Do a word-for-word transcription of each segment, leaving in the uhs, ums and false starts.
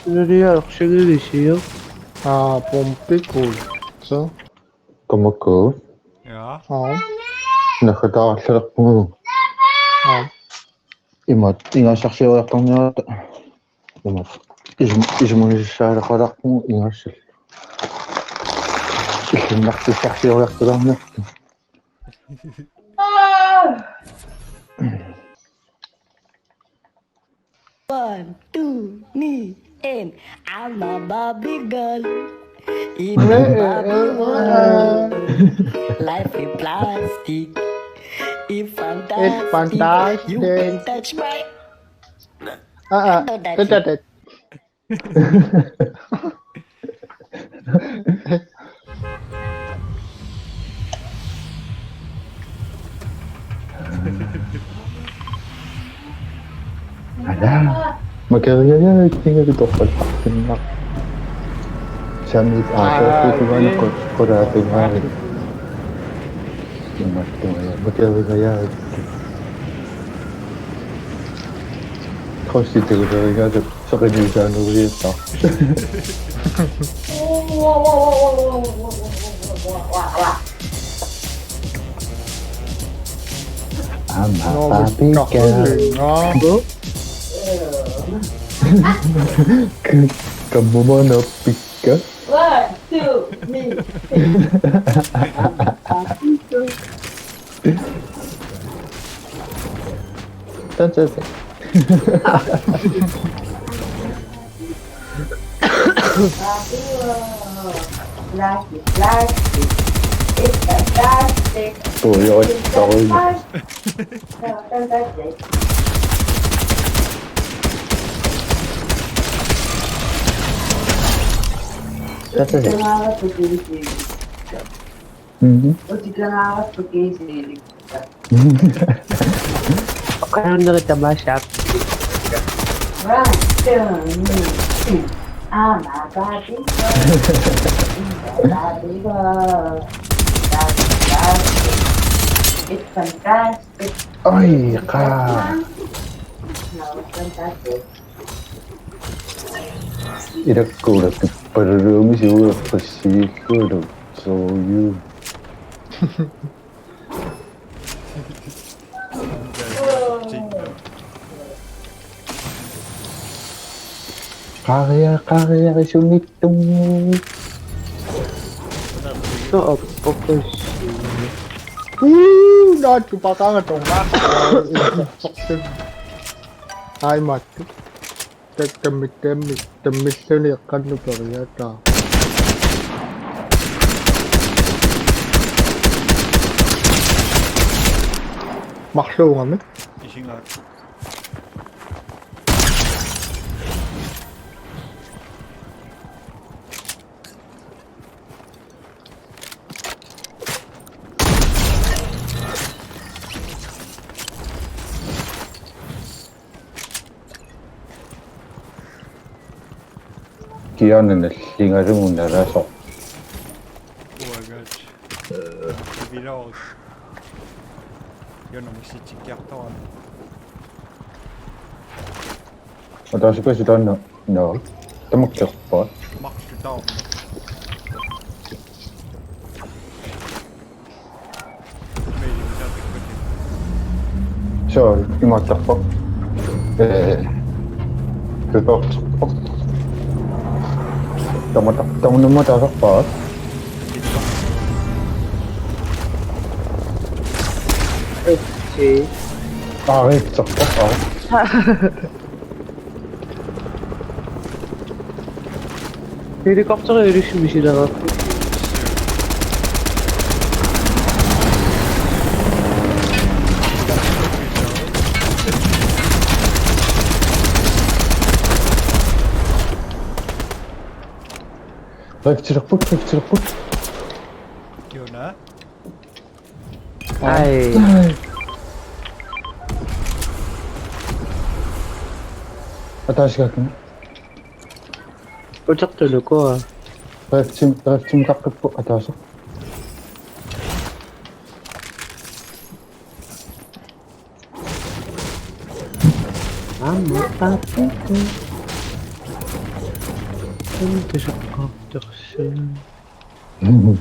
Nuliarsigilisio. Aa, pumpikul. So. Kumakku. Ja. Aa. Naggataarallarpugut. Aa. Imaattoq ingasassarsioriartorniarta. Imaattoq isum-, isumagisassaaleqalerpugut ingassallu. Illunnartussarsioriartulernerlu. One, two, me, and I'm a Barbie girl in a Barbie world. Life is plastic. It's fantastic. It's fantastic. You can touch my... Ah, ah. Don't touch it. Don't touch it. Ala, makeriajaakkiga torrallartinnaq. Samit aatsaattuugaani qu-, qulaatigaari. Imattuja, makeriajaakki. Kosti tegulerigaatu. Soqutigisaaneruliortarpoq. Aamma. No, paapikka. Pikka. Kammumana pikka. One, two, three. Aamma paapikka. Don't say that. Black is black. It's fantastic. Oh, yeah, it's sorry. Fantastic. That's it. Mhm. Oqalunneri tamaasa. One, two, three. I'm a Barbie girl. I'm a Barbie girl. Barbie, Barbie. It's fantastic. Ai, qaa. No, it's fantastic. Ilakkuula kippaluumi siuerpassiikkuulu soorlu. Qaria, qaria, sumittungu. So, of course. Uu, naatsu paqaanga tonga. Ai, mattu. Takkami, tammi, tammilluni eqqannut periaataa. Marluugami. Isigaat. Kiana nalligalugu nalasoq. Uagut. Kiviloorus. Jonna musitsikkiartorami. Ataasipasu taanna. No. Tamakkerpaa. Marluk taama. Suu, imaattarpoq. Ee, tutoortarpoq. Tamata, tamanna taasarpaat. Etsi. Aa, itsarpoq, aa. Helikopteri ylissumisilaarput. Riftilerput, riftilerput. Kiuna? Ai. Ataasigaakkami. Utertuluku. Driftim, driftim kaqqippoq ataaseq. Aamma paappiku. Tasaqqaartarsaa. Imassana.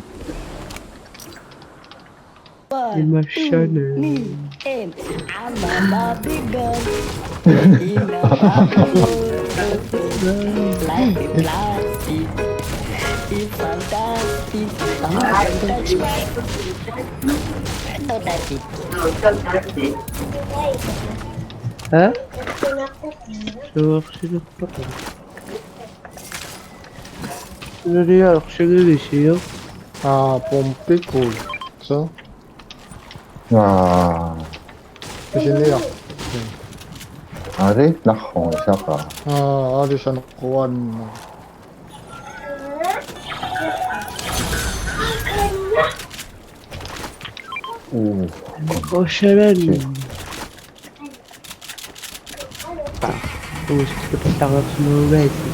One, two, three, and I'm a Barbie girl. In a Barbie world. Life is plastic. It's fantastic. Don't touch me. Don't touch it. Huh? Sure, sure. Nuriarsigilisio. Aa, pompikul. So? Aa. Pisiniaq. Ari, nahon saka. Aa, ari sanoqquanna. Uu. Oshalan. Si. Uusipallarnersuugaasi.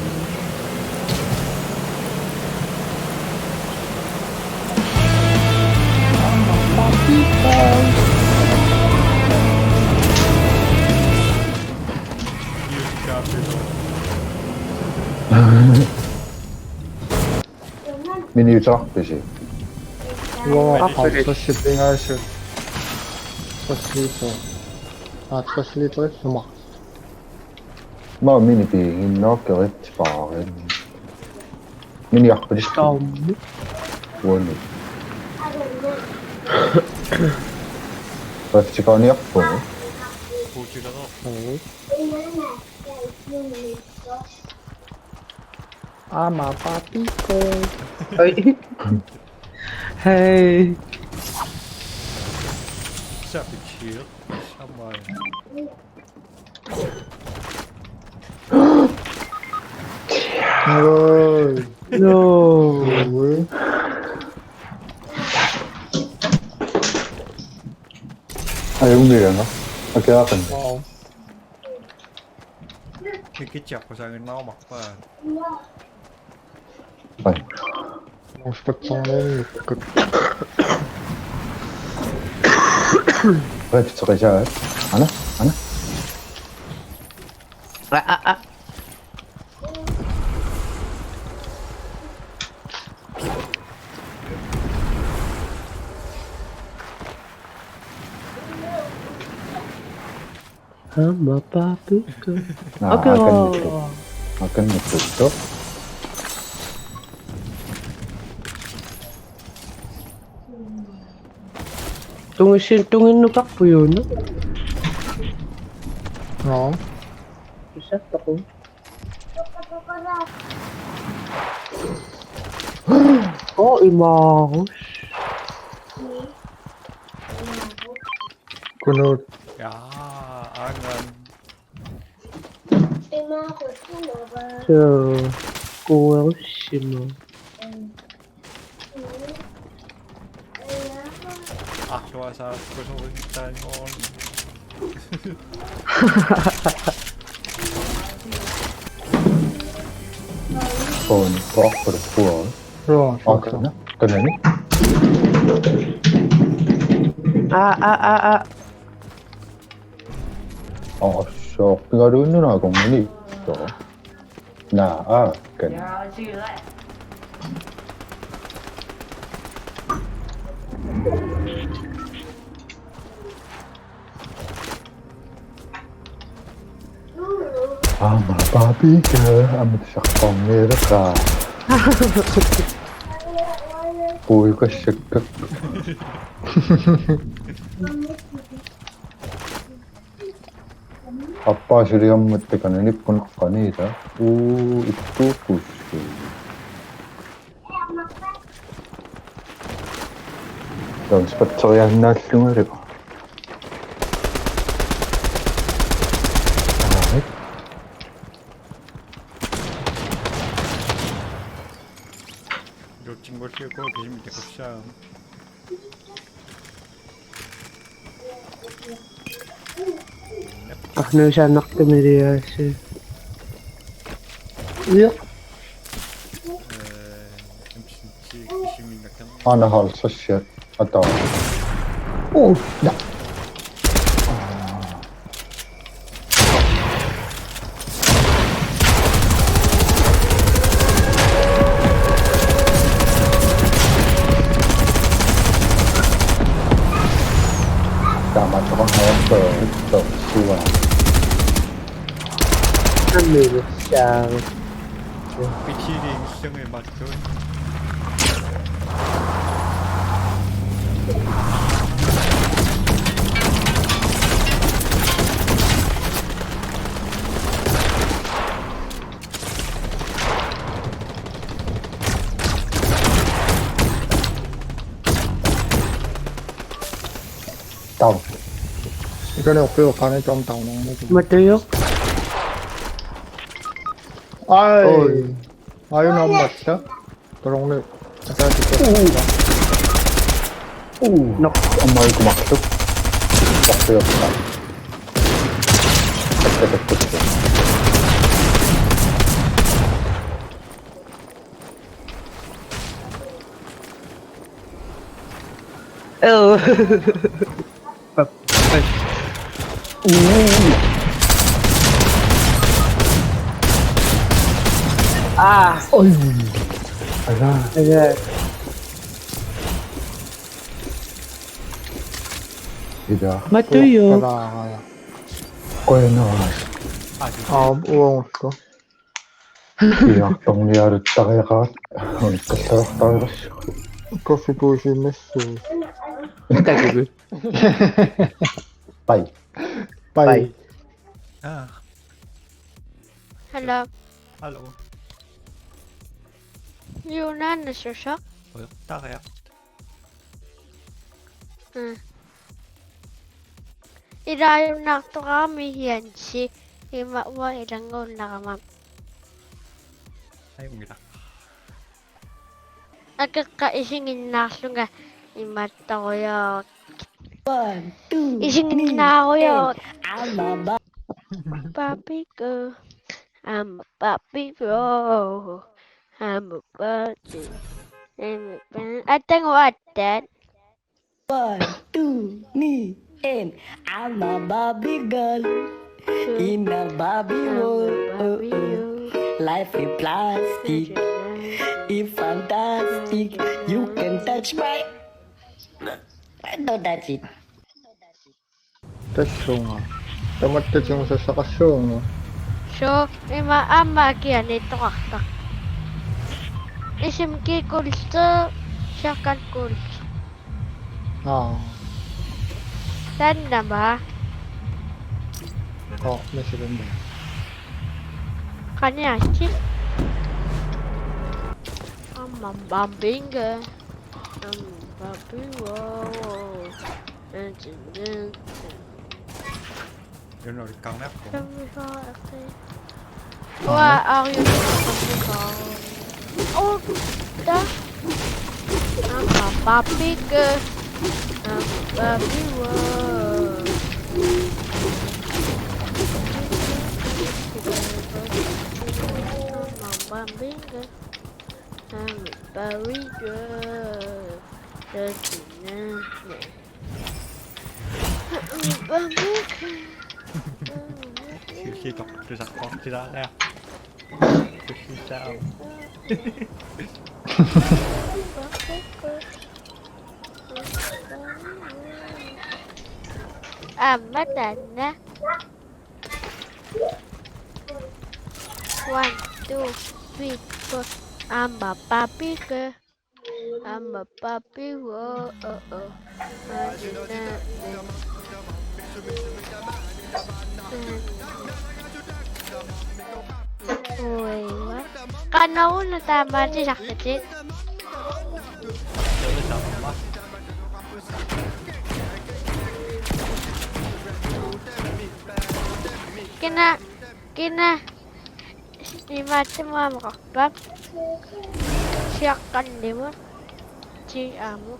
Miniutarpisi? Uanga qassassi pingaasut. Tres liter. Aa, tres liter suma. Maa mini piiginnooq kerit paarin. Mini arpilis. Storm. Uani. Riftikaaniarpugut. Puutilerarpugut. Ama papiko. Oi. Hey. Sapichir. Samai. Oi. No. Oi. Ai, un video, ¿no? Aquí abajo. Wow. Kikitsiarput saanginnaarumaarpaa. Ai. Uspatsorneernikkut. Uspatsorisai. Ana, ana. Ah, ah, ah. Ama papiko. Aa, okay. Akan nittu. Akan nittu. Tungissin-, tunginnukarpujuuna. No. Isattoqu. Oh, imaarus. Kunut. Jaa, angan. So, kuuerussimu. Arluasaarpusuugittaanngorun. Phone, phone, phone. Joo, okay. Kanani? Aa, aa, aa, aa. Aa, so, pigaluinnunaakunnguni. So. Naa, aa, kan. Ama papiko, ama saqqorniileqa. Puikassakkak. Appaa suliarmat takananikkut qaniita. Uu, ikkuukkussi. Taanna spatteriaannaallungalu. Aarit. Lutsinngulliuku kisimi takussaa. Arnuusaannartumiliaassi. Iiq. Aana halvtreds, ja. Ata. Oh, ja. Lille sang. Betydningssang i mattuun. Down. Ikani oqqiuqqaani tom down. Matuju. Ai. Oi. Ai, no matta. Tororni. Ataasikku. Uu. Nok. Aamma ikumaartoq. Oqqiuqqaa. Takka, takka, takka. Oh. Pap-, pap-, uu. Ah. Oi. Ala. Ala. Ida. Matuju. Ala. Koina. Aap, uangullu. Iartorniaruttariaqarat. Unikkallartariaqassu. Kaffi puisimmassu. Takugu. Bye. Bye. Bye. Ah. Hello. Hello. Junaana susoq. Ojortariaq. Mm. Ilaajunnaartoqarami Hansi, ima uanga ilannguunnarama. Ajunngilaq. Akeqqat isiginnaarlunga imaattorujuk. One, two, three, isiginnaarujuk. Four. I'm a ba- Papi girl. I'm a Barbie girl. I'm a Barbie. I'm a Barbie. Atangu atat. One, two, three, and I'm a Barbie girl in a Barbie world. Life is plastic, it's fantastic. You can touch my, don't touch it. Tassunga. Tamatta tingussassaqassuunga. Suu, ima aamma akianiittoqartaq. Isim ki kultu, sharkan kultu. Aa. Tannama. Oh, misilinda. Qaniassi. Aamma bambinga. Aamma bambi, wow. Yunori kangerpo. Ua, are you? Oh, da. I'm a puppy girl. I'm a puppy world. I'm a puppy girl. I'm a puppy girl. That's enough. Siulliutoq tusarpoq silaariaq. Tusarpoq. Aamma taanna. One, two, three, four. I'm a puppy girl. I'm a puppy, whoa, oh, oh. Oi, what? Qanoq una taamaattoqarputit? Kina, kina. Imaattumut aamma oqarpa? Siaqqannimmut. Ti aamma.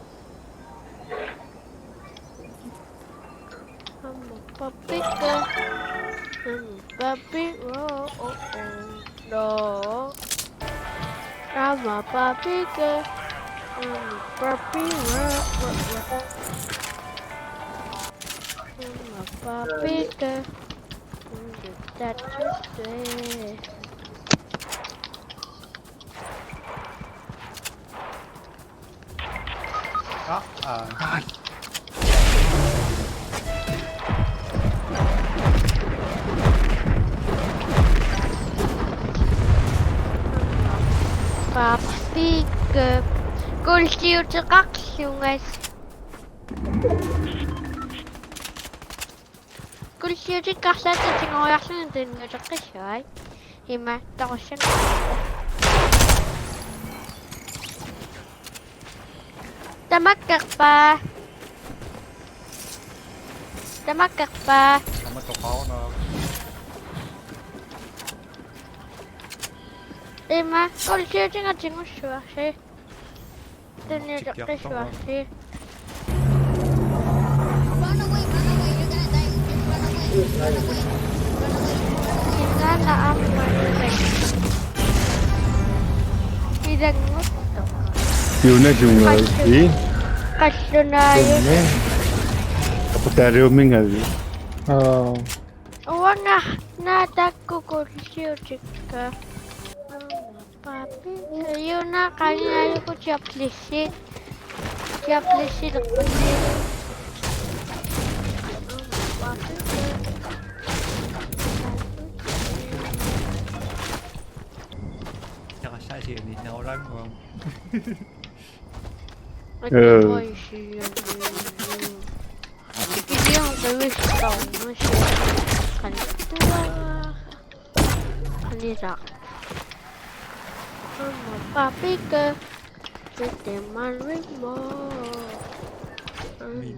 I'm a puppy girl. I'm a puppy, oh, oh, oh. No. I'm a puppy girl. I'm a puppy, whoa, whoa, whoa. I'm a puppy girl. I'm the touch of space. Ah, ah. Ai. Pappik. Kuulliuteqarlunga. Kuulliuteqarlunga tigoriarlunga tunniuteqqissuai. Ima taqussanga. Tamakkerpa. Tamakkerpa. Tamakkerpauna. Ima kuulliuteqarlunga tigussuarsi. Tunniuteqqissuarsi. Run away, run away, you're gonna die. Just run away, run away, run away, run away. Ilaana aamma ilannguttut. Piunasunngaasi. Qallunaajut. Tunne. Aqutaariumingavi. Aa. Uanga naatakkukut siutikka. Papi, yuna qangaayuku tiaplissi. Tiaplissi leqqussi. Taqassaasiani naulaannguam. Ee. Tikilium qivissaarnasi. Qanittuaq. Qanila. Mama papika. Tete manrimo. Min.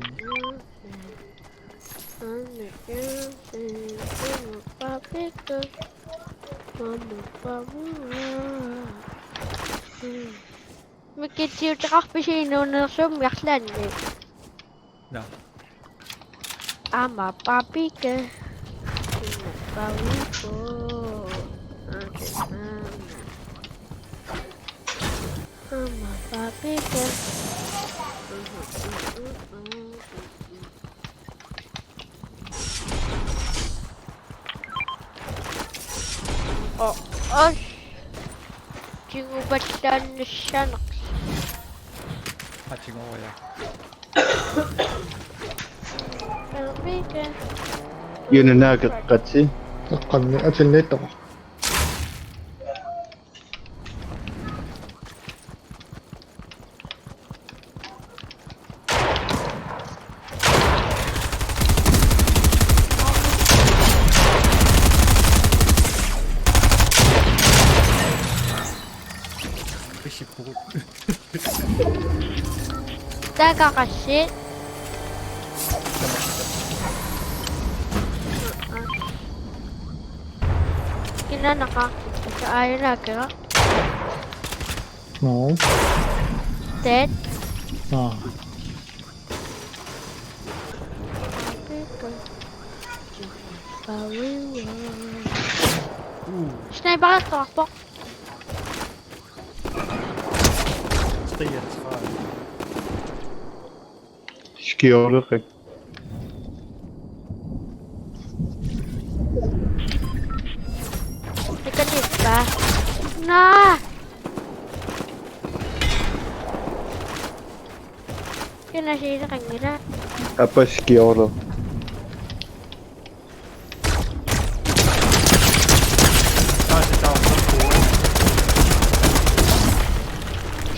Mama papika. Mama papika. Mikitsiuteqarpisi inuuneersuummi arlaanni? Naa. Aamma papika. Papiko. Aamma papika. Oh, oh. Tigupallannissaneq. Atingoruja. Yuna naakka qatsi. Eqqanni atinniittoq. Pisippugut. Taakaqassi. Kinaana qaaqqukkut aajuna akira. No. Dead. Ah. Sniper-eqarpoq. Tre og tredive. Skjorterik. Takanippa. Naa. Kina siisa qanngila. Apa skjorterik.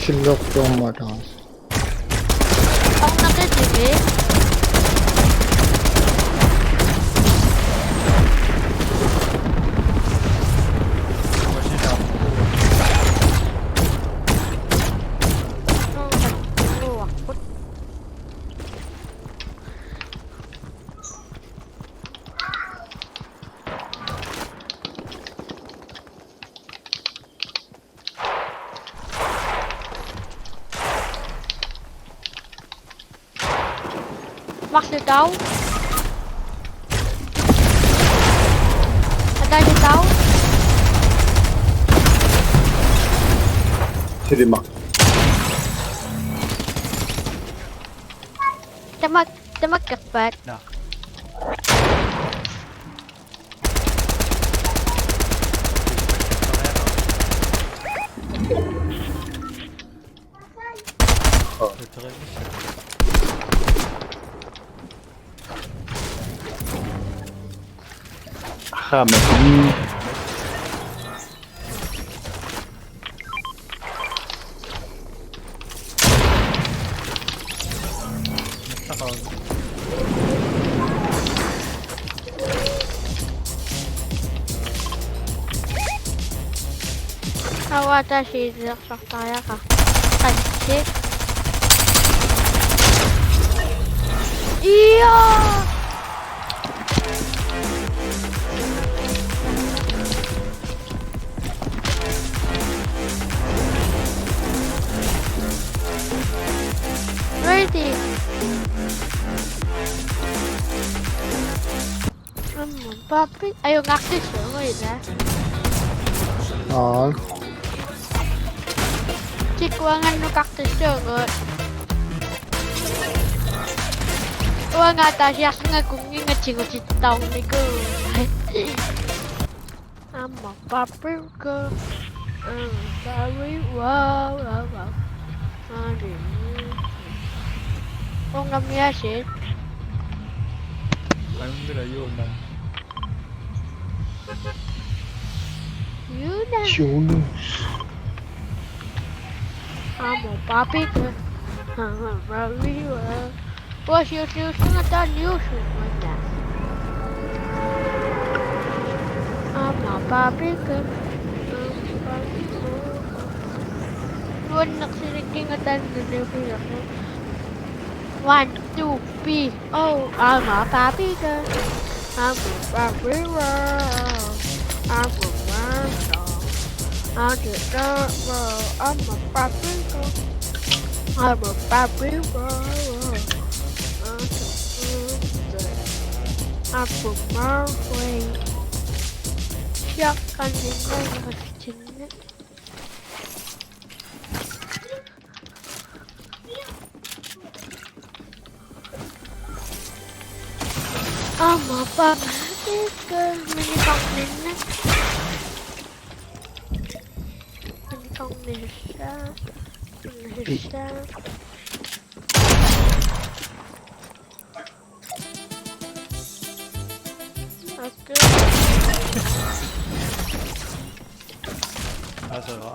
Sillertuummat taas. Ornaqitivi. Marluk taava. Ataatsi taava. Silimaq. Tamak-, tamakkerpaat. Naa. Aha, men. Awatasi ilersartariaqartoq. Qassi. Ia! Ready. Amma papi, ajunngaqqissiuk ila. Aa. Tikkuangannukaqqissuugut. Uanga taasiarlunga kunnginnga tigutittarniku. Amma papi. Go. I'm sorry. Wow, wow, wow. Sorry. Ungamiasit. Andra Yuna. Yuna. Yunus. I'm a papi. Go. I'm a sorry. Wow. What's your shoes? Not on you shoes, man. I'm a papi. Go. I'm a papi. Go. One next thing I tell the new people. One, two, three. Oh, I'm a papi girl. I'm a papi girl. I'm a man dog. I did not know. I'm a papi girl. I'm a papi girl. I'm a papi girl. I'm a man. Shotgun in the kitchen. Aamma paamma. Minitaq minna. Minitaq minna. Minna. Okay. Ah, ça va.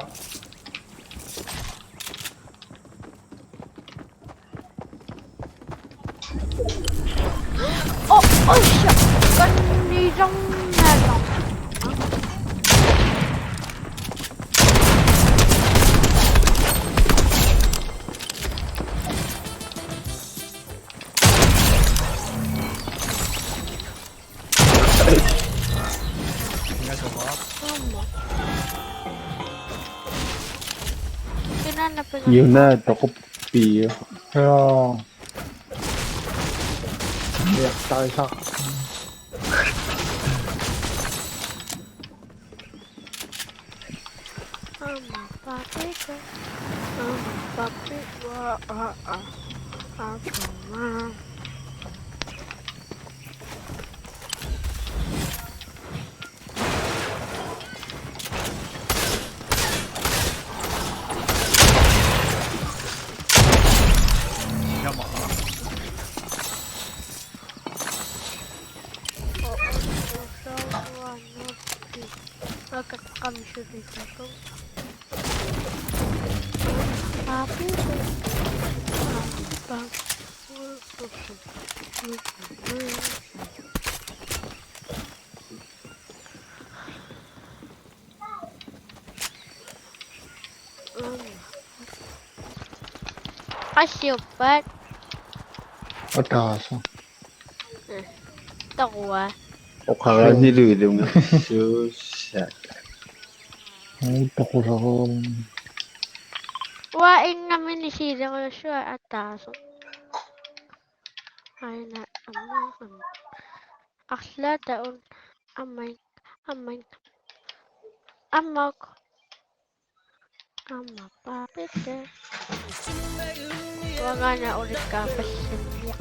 Oh, oh, shit. Kan ni jong na jong. Aamma. Yuna toquppia. Joo. Ja, taisa. Aamma papi. Aamma papi. Wa, a, a. Aamma. Qassiuppat? Ataaseq. Eh, torua. Oqaranilu ilumut. Suussaq. Ai, toqusarum. Uanga ingammik isiilerujussuara ataaseq. Aina, aamma, aamma. Arlaata una. Aamma, aamma. Aamma. Aamma papi. Uangaana ulikkaarpassinniaq.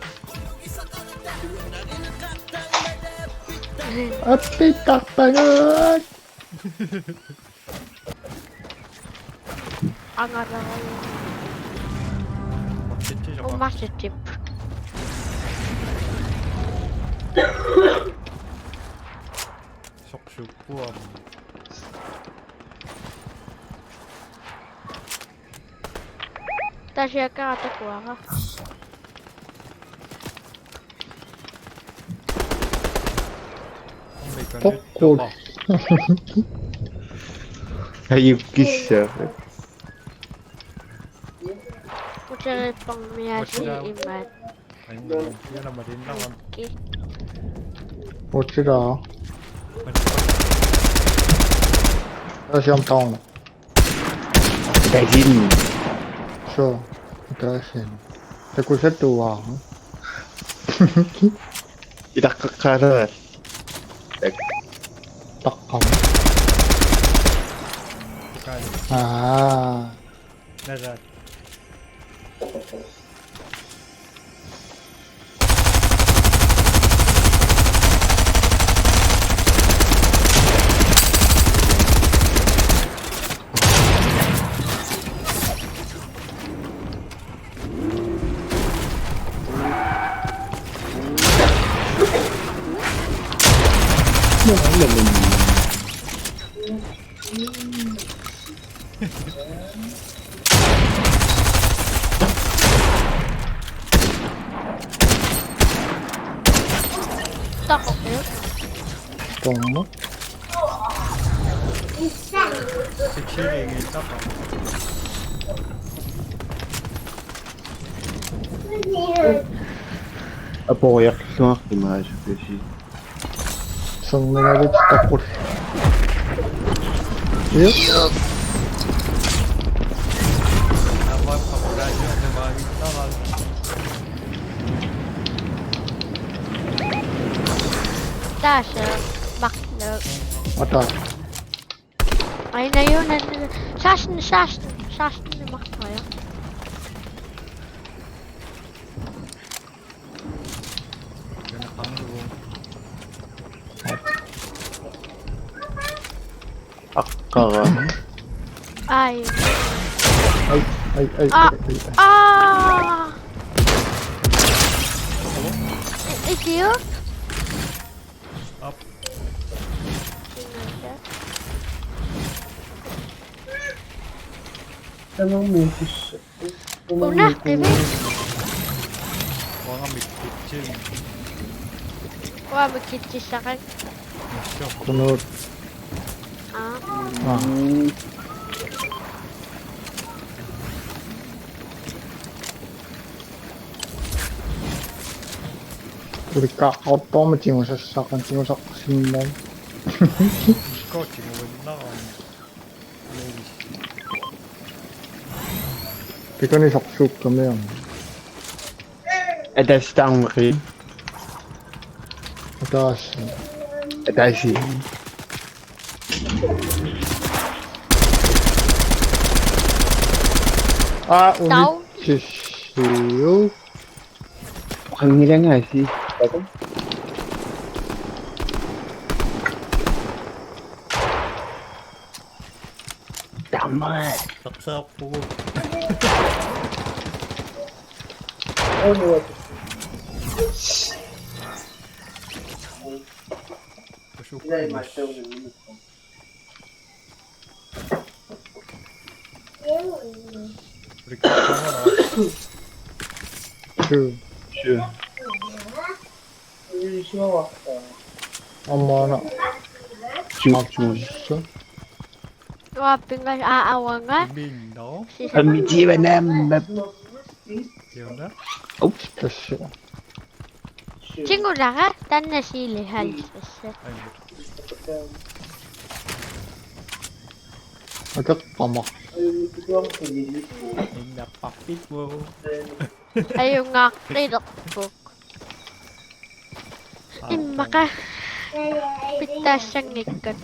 Appittarpagut. Angalarujuk. Umarsitsip. Soqsuuppuam. Tasiakka atakuara. Toqqul. Ajukkissaaq. Uterippormiasi. Uterippormiasi imaat. Ai, muu, iana malinnaram. Ki. Uterippormiasi. Tasiam tauna. Tasin. So, tasin. Takusattuaa. Ilaqqaqqaalaat. Tak. Taqqama. Takkali. Aa. Nasaat. Takoq. Tommo. Aporiarluarput imaasukasi. Sermigalutit taqqul. Iu. Taasa maqlu. Ata. Aina Jonan. Seksten, seksten, seksten maqlu, ja. Aqqara. Ai. Ai, ai, ai, ah, ai, ai, ai. Ah. I-, idiot. Up. Una qivi. Uanga mikkitsin. Uanga mikkitsissaqak. Nassuk. Qunut. Aa. Aa. Ulikka ottoormi tigusassaqan tigusaqqasinnaavat. Ulikka tiguinnarami. Pikani soqsuukkamiarmi. Ataaseq tamarmi. Ataaseq. Ataaseq. Aa, tau. Umitsissiu. Qanngilanga asi. Tamarmi. Taqsaarpugut. Pasuukkumis. Rikki. Sure. Sure. Aamma una. Sure, sure. Sure. Uanga pingasut, aa, uanga. Minno. Sisa. Femogtyve naammat. Kiuna? Ups, tassa. Tigulara, taanna siili halvtreds. Ai. Akeqqama. Innapparpikku. Ajunngaaqqilerput. Immaqa pitsaassanngikkat.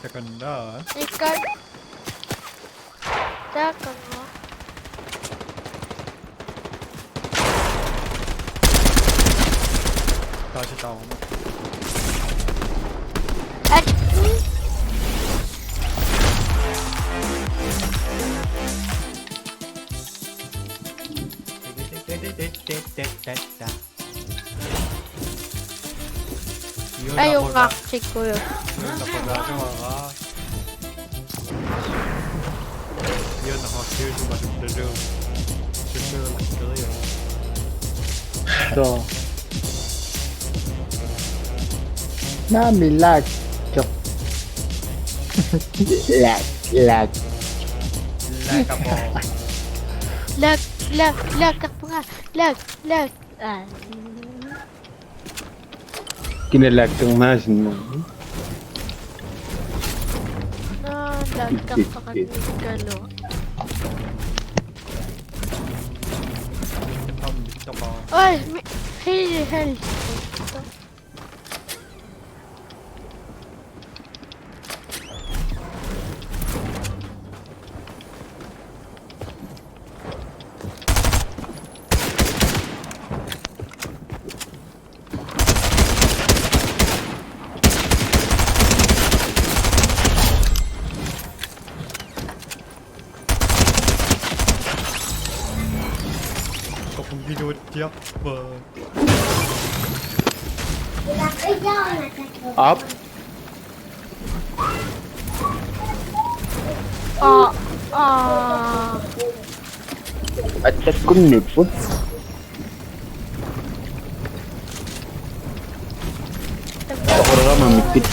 Takanna. Ikka. Takanna. Taasi tauna. At. Ajunngaqaaq. Ajunngaqaaq. Joo. Naamik, lag. Lag, lag. Lag, lag, lag, lag, lag. Aa. Kina laggernaasinnaa? Naa, laggertaqanngikkaluaq. Oj, mi-, hej, hej. Aap. Aa, aa. Attakkunnipput. Toqorama mikkit.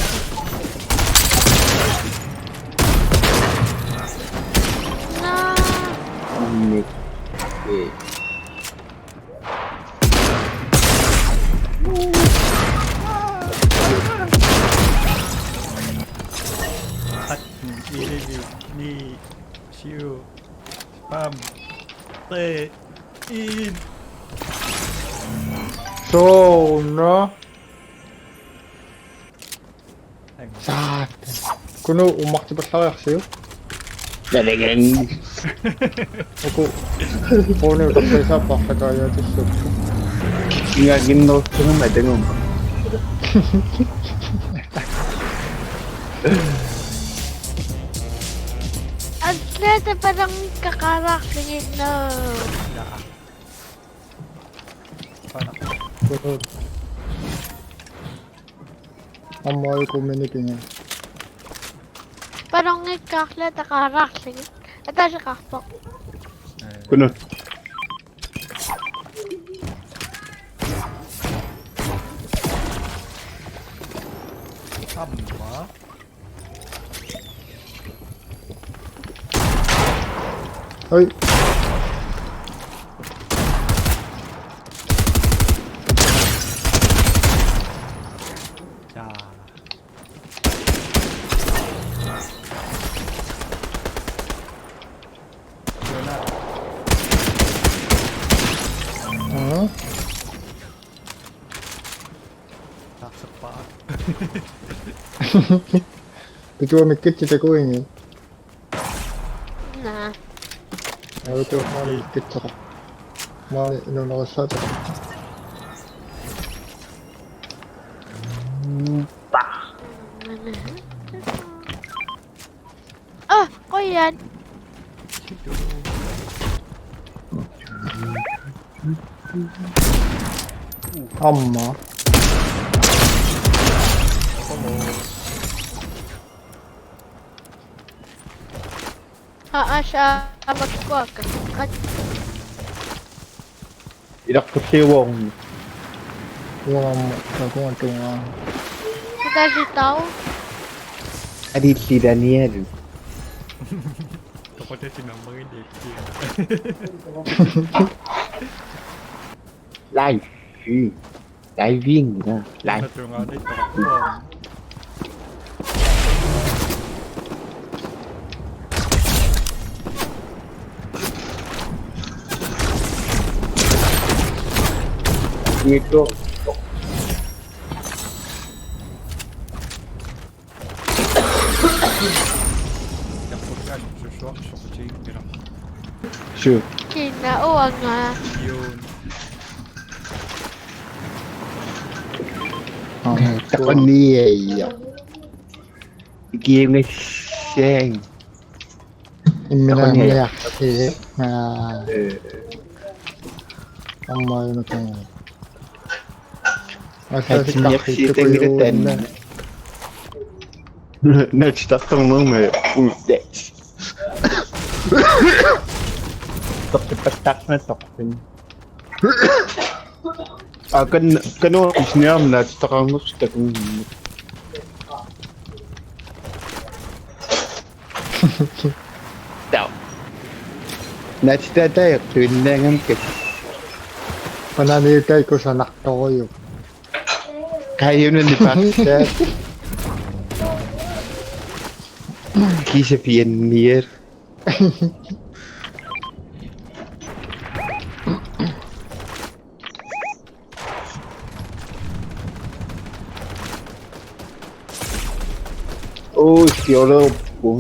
Naa. Mikkit. Atten, elleve, ni, syv, fem, tre, en. Sooruna. Saat. Kunu uummartipallariarsiuk. Nalagaq. Uku. Pone utarpasaapput arlaqaajaatissuupput. Ingakinnerussunga mataguma. Aslata palanngikkaqqaalaarlugit. Aamma uku minikinga. Palanngikkaarluta qaalaarlugit. Ataaseq qaarpoq. Kunu. Aamma. Hoi. Jaa. Aha. Taarserpara. Pituamikkitsi takuingi. Naa. Alutu maani kitsoqa. Maani nunarissaata. Ah, qujan. Aamma. Aa, aamma kikkuakka. Qat. Ilaqqusiuvoormi. Uanga takuan tungaa. Kitaji tau. Adilli Daniel. Toqutasi mammagin ikki. Live. Diving, ah, live. Itu. Suu. Kina uanga. Jun. Ah, taqanniaja. Ikiungassang. Imminarniarsi. Taqanniaja. Ah. Eh. Aamma ajunaqaanga. Assigiinngitsunik taanna. Natsitaqarnermik uuttat. Toqqippattaarnatoqpin. Aa, kan-, kanua isniarmi natsitaqarnersoq takunnginnami. Tau. Natsitaatai tuinnaangamik. Bananiutai kusanartorujuk. Kajunani paksaat. Kiisa piannier. Ui, qué loco.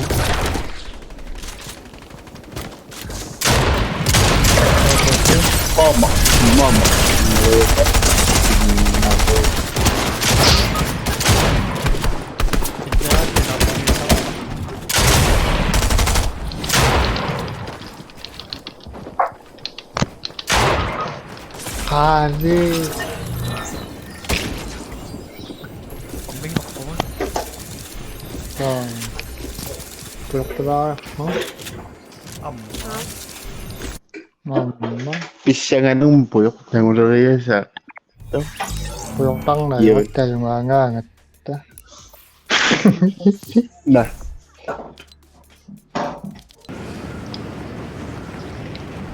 Mama, mama. Qaali. Qumminngorpugut. Taa. Pujortalaarma. Aamma. Aamma. Pissanganun pujortaguleriasaat. Pujortarnaa. Joo. Tajumaangaangatta. Naa.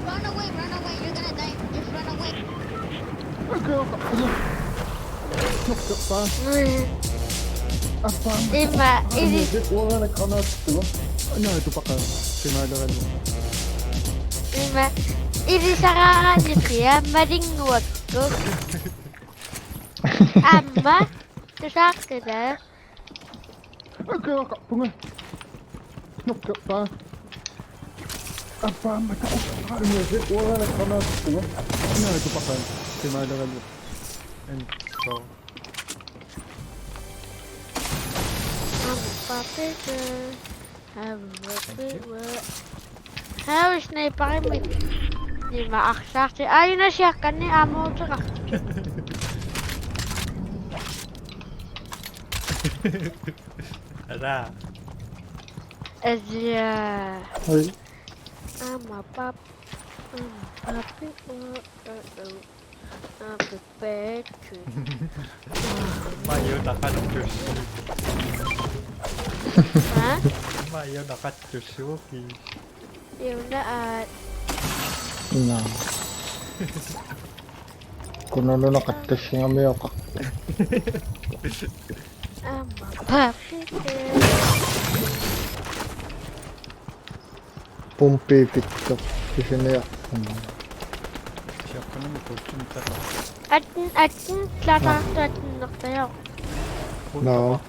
Run away, run away, you're gonna die. Just run away. Ima, ili. Ima, ili sararanitia malinguakku. Aamma, tusaaqqila. Akeqarpunga. Nukkerpaa. Appaamma takussaqalugu uanga qanaattunga. Naa tupaqaa. Timaalagallu. Enko. Ampapete. Ampapete. Hausne parimit. Nima arsarti. Aina siakkanni amuutera. Ala. Asia. Oi. Ama pap. Ama papi. Oh, oh, oh. Ama pet. Mayo nakattusi. Ha? Mayo nakattusi, okay. Yuna at. Naa. Kunununaqattassigamioqarpoq. Aamma pappike. Pumpi pittoq pisiniarpunga. Siornami kuutsinitaqarpoq. Atten, atten, klatartu attennertajoq. Naa.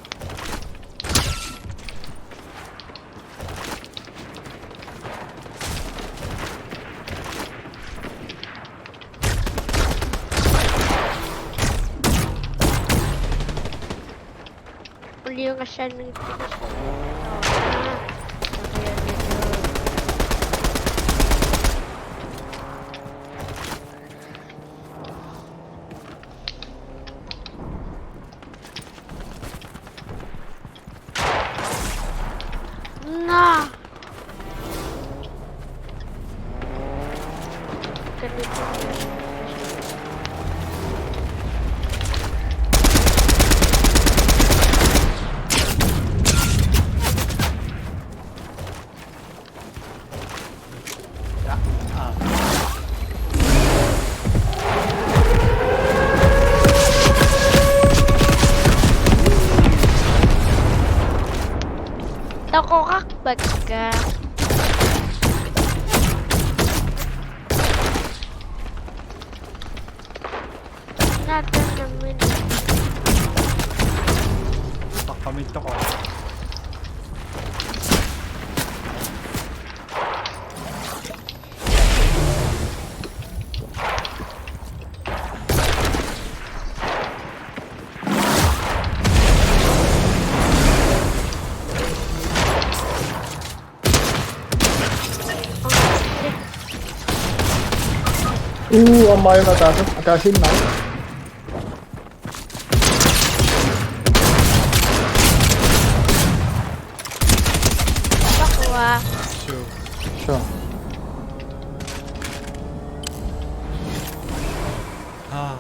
Uliungassaannagu. Naa. Toqorarpakka. Taakku nammineq. Taqqamiittoqarpoq. Uu, aamma aajuna ataaseq, ataasiinnaq. Taqwa. Sure. Sure. Ah.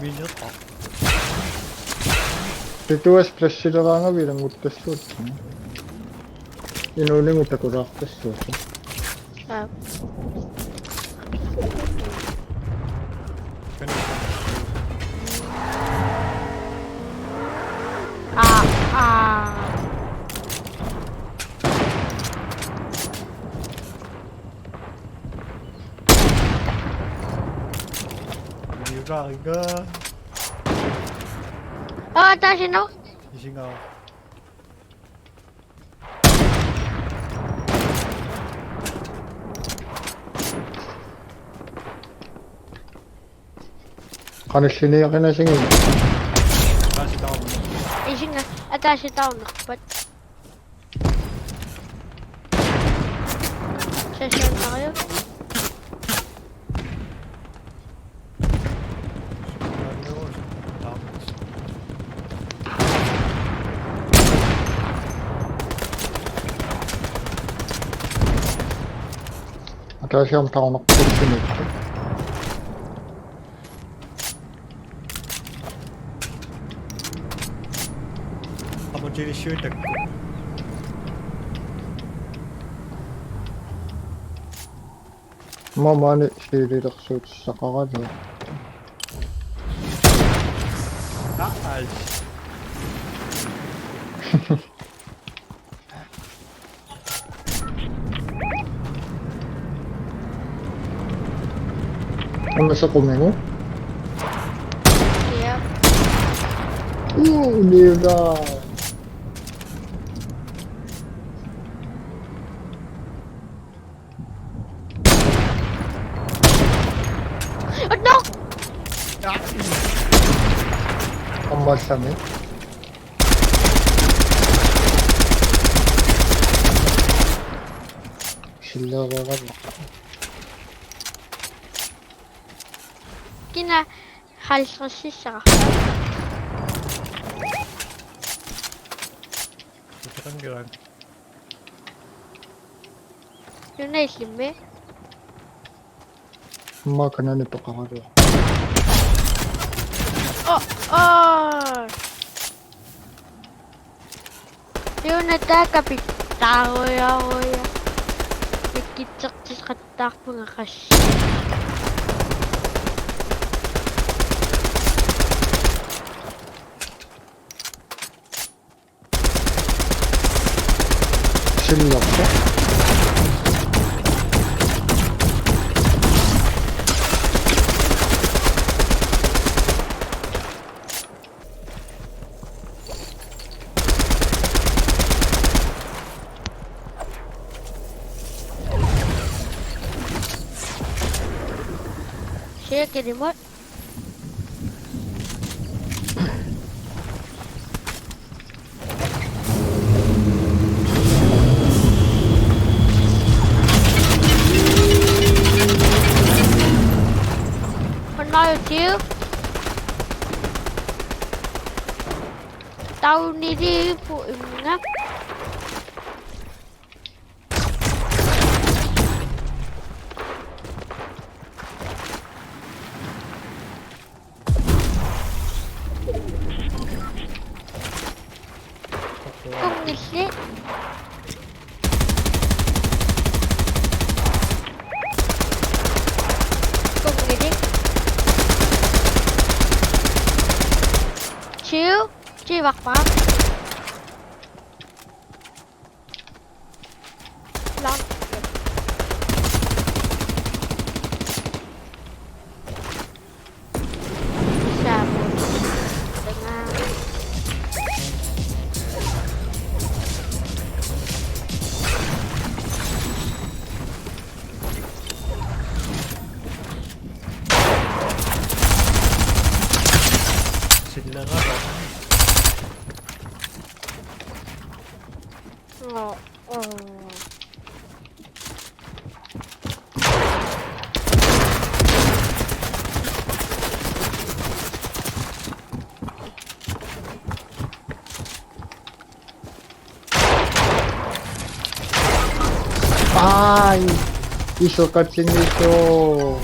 Minnerpa. Pituas plassileraangavit ilannguttassuat. Inuunigut takulaartassuat. Aa. Aa, aa. Niukaringa. Aa, taasino. Isinga. Qanilliniaqinasingit. Ataasiit taarnerpat. Isinga, ataasiit taarnerpat. Session Mario. Ataasiarmi taarnerput. Qamutilissui takku. Maani siililersuutissaqaraluarpoq. Aa, ai. Una sequmigu. Yep. Uu, niuga. Oh, no! Aamma allami. Sillererama. Kina halvtredsissara. Iseqanngilaq. Yunaisimmi. Aamma kanani peqaraluarpoq. Oh, oh. Yuna taakapit taarujaruja. Ikkitsertisqattaarpunga qassi. Sillerpa. Siakilimut. One more two. Down it is for imminga. Kungilli. Kungilli. Chiu. Chiu bakbak. Lang. Sabun. Tengah. Sila nga ba? Oh, oh. Ai, isoqatigisoq.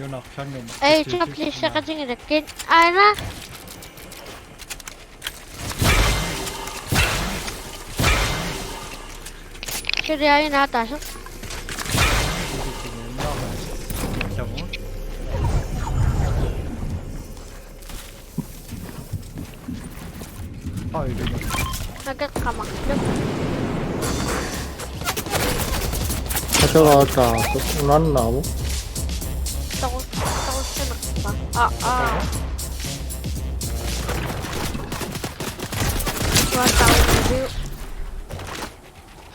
Junarlannuma. Ei, chaplisseqatigilakkit. Aana. Suli aina taasoq. Ai, nakeqqamarlu. Ateqaataartoq unaannaavoq. Toru-, torussanerpa. Aa, aa. Uataarlu.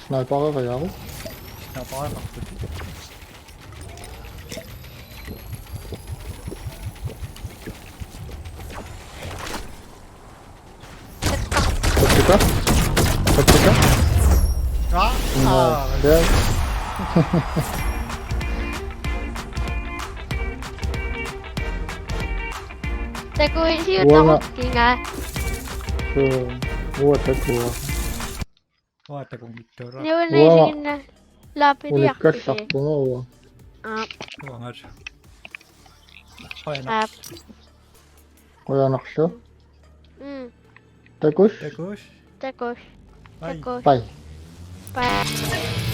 Snipereriaruk. Snipereriaruk. Takuuk? Takuuk? Aa, aa. Nice. Takuuk, siu. Uanga. Takuuk, kinga. Suu, uanga takuuk. Uanga takuuk mittuura. Niuna. Uanga. Isinginna. Laapiliarpisi. Unikkallarpunga uanga. Aap. Uanga. Aap. Qujanarlu. Mm. Takuss. Takuss. Takuss. Bye. Takuss. Bye. Bye.